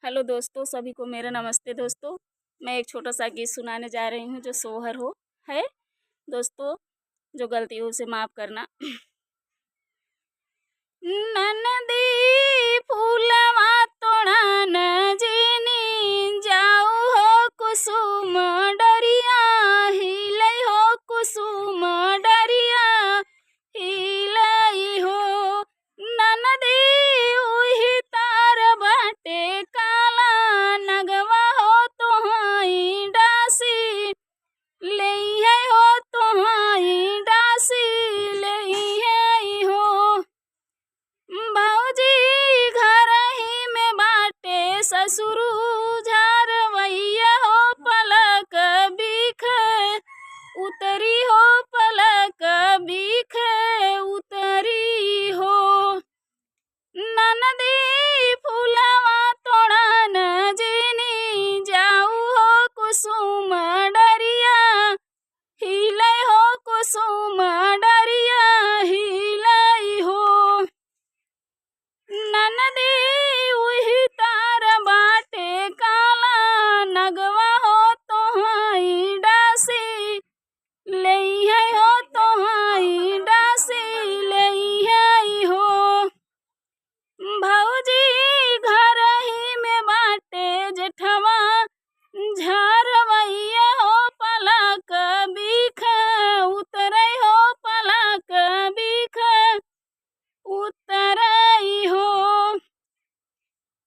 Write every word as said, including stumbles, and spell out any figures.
हेलो दोस्तों, सभी को मेरा नमस्ते दोस्तों। मैं एक छोटा सा गीत सुनाने जा रही हूँ जो सोहर हो है दोस्तों, जो गलती हो उसे माफ़ करना। ननदी फूलवा तोड़न जिनी जाऊ हो कुसुम डरिया, हिलई हो कुसुम डरिया, हिलई हो। ननदी उही तार बाटे काला, नगवा हो तोहाई डासी, लेई है हो तोहाई डासी, लेई है हो। भौजी घर ही में बाटे ससुरू झारवैया हो पलक बीख, उतरी हो